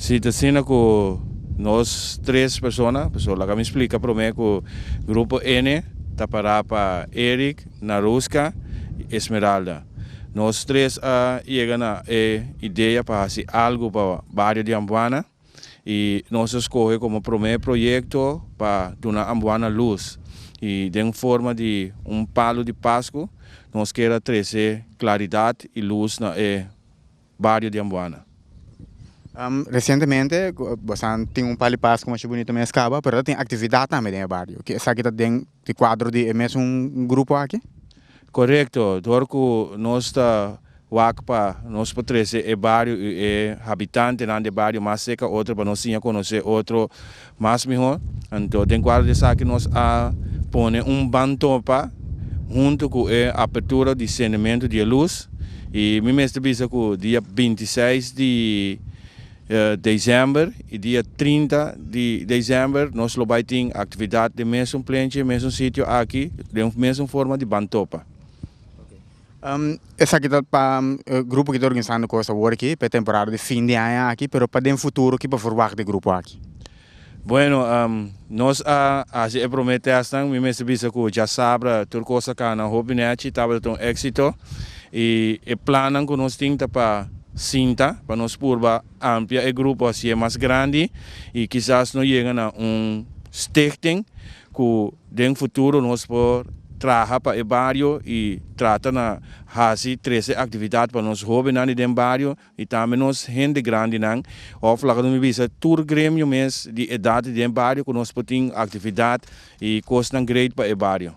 Si, ta asina ku nos tres persona, pasobra laga mi splika promé ku Grupo N ta pará pa Eric, Naruska i Esmeralda. Nos tres a yega na e idea pa hasi algu pa bario di Ambuana i nos a skohe komo promé proyekto pa duna Ambuana lus i den forma di un palu di Pasku nos kier a trese klaridat i lus na e bario di Ambuana. Resientemente boso tin un pal di Pasku masha bunito mes kaba, pero ta tin aktividat tambe den e bario. Esaki ta den di kuadro di e mesun grupo aki? Korekto, dor ku nos ta wak pa nos por trese e bario i e habitantenan di e bario mas serka otro pa nos siña konosé otro mas mihó. Anto den kuadro di esaki nos a pone un bantopa huntu ku e apertura di sendementu di e lus i mi mester bisa ku dia 26 di desèmber i dia 30 di desèmber nos lo bai tin aktividat den mesun plenchi, mesun sitio aki den mesun forma di bantopa. Esaki ta pa grupo ki ta organisando kos awor aki pa e temporada di fin di aña aki, pero pa den futuro ki por verwagt di e grupo aki? Bueno, nos a hasi e prome testnan, mi mester bisa ku djasabra tur kos a kana hopi nechi, tabata ta un éksito i e plannan ku nos tin ta pa sinta pa nos purba amplia e grupo hasié mas grandi i kisas no yega na un stichting ku den futuro nos por traha pa e bario i trata na hasi trese aktividat pa nos hóbennan di den bario i tambe nos hende grandinan òf laga nos mi bisa tur gremio mes di edat di den bario ku nos por tin aktividat i kosnan great pa e bario.